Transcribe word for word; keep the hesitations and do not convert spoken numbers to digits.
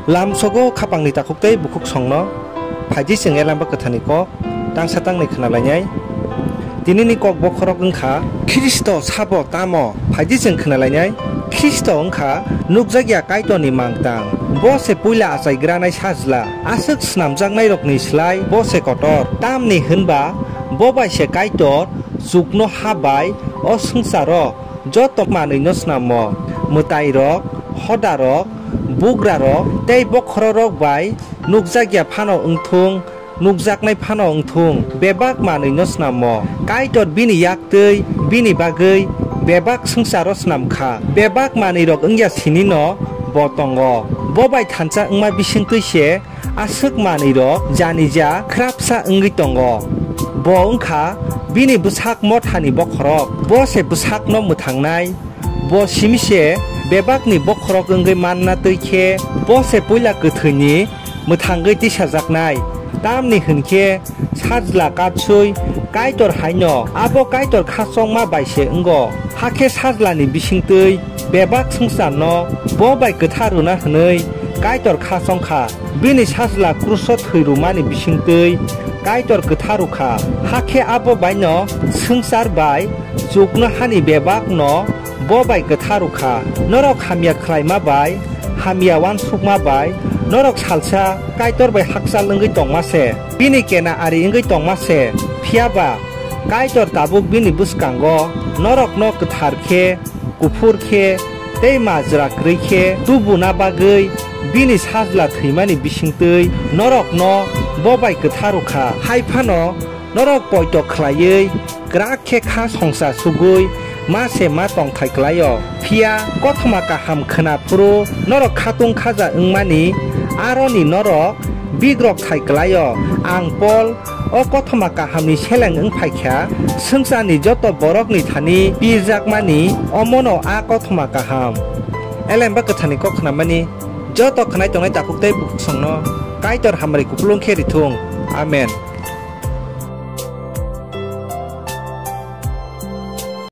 Lamsogo khapangni takhuk tei bukhuk songno phaidi chwng Elamba Kwtharni kok tangsa tangnwi khna lainai. Tinini kok bokhorok wngkha Khristo sabo tamo? Phaidi chwng khna lainai. Khristo wngkha nukjakya Kaitorni mangtang. Bo se puila achaigranai sajla. Aswk snamjaknairokni slai bo se kotor. Tamni hwnba bo bai se Kaitor chuknoha bai o swngcharo joto manwino snamo. Mwtairok, hodarok, bugrarok tei bokhororok bai nukjakya phano wngthung, nukjaknai phano wngthung, bebak manwino snamo. Kaitor bini yak twi bini bagwi bebak swngcharo snam kha. Bebak manwirok wngya sinino bo tongo. Bo bai thansa wngma bisingtwi se aswk manwirok janija khrapsa wngwi tongo. Bo wngkha bini bwsak mothani bokhorok. Bo se bwsakno mwthangnai. Bo simi se bebakni bokhorok wngwi manna twi khe bo se puila kwthwini mwthangwi tisajaknai. Tamni hwn khe sajla katswi Kaitor haino abo Kaitor khasongma bai se wngo. Hakhe sajlani bisingtwi bebak swngcharno bo bai kwthar rwna hwnwi Kaitor khasong kha. Bini sajla kruso thwi rwmani bisingtwi Kaitor kwthar rw kha. Hakhe abo baino swngchar bai chuknohani bebakno bo bai kwthar rw kha. Norok hamya khlaima bai, hamya uansukma bai, norok salsa Kaitor bai hakchal wngwi tongma se, bini kena ari wngwi tongma se. Phiya ba Kaitor tabuk bini bwskango norokno kwthar khe, kuphur khe tei majra kwrwi khe tubuna bagwi bini sajla thwimani bisingtwi norokno bo bai kwthar rw kha. Hai phano norok poito khlaiwi kwrak khe kha songsa sugwi ma se ma tongthai klai-o. Phiya kothoma kaham khwna phuru norok khatung khaja wngmani aroni norok bigrok thai klai-o. Ang Pol o kothoma kahamni seleng wng phai kha, swngcharni joto borokni thani pirjakmani omono a kothoma kaham. Elemba Kwtharni kok khnamani joto khnai tongnai takhuk tei bukhuk songno Kaitor hamari kupulung khe rithung. Amen.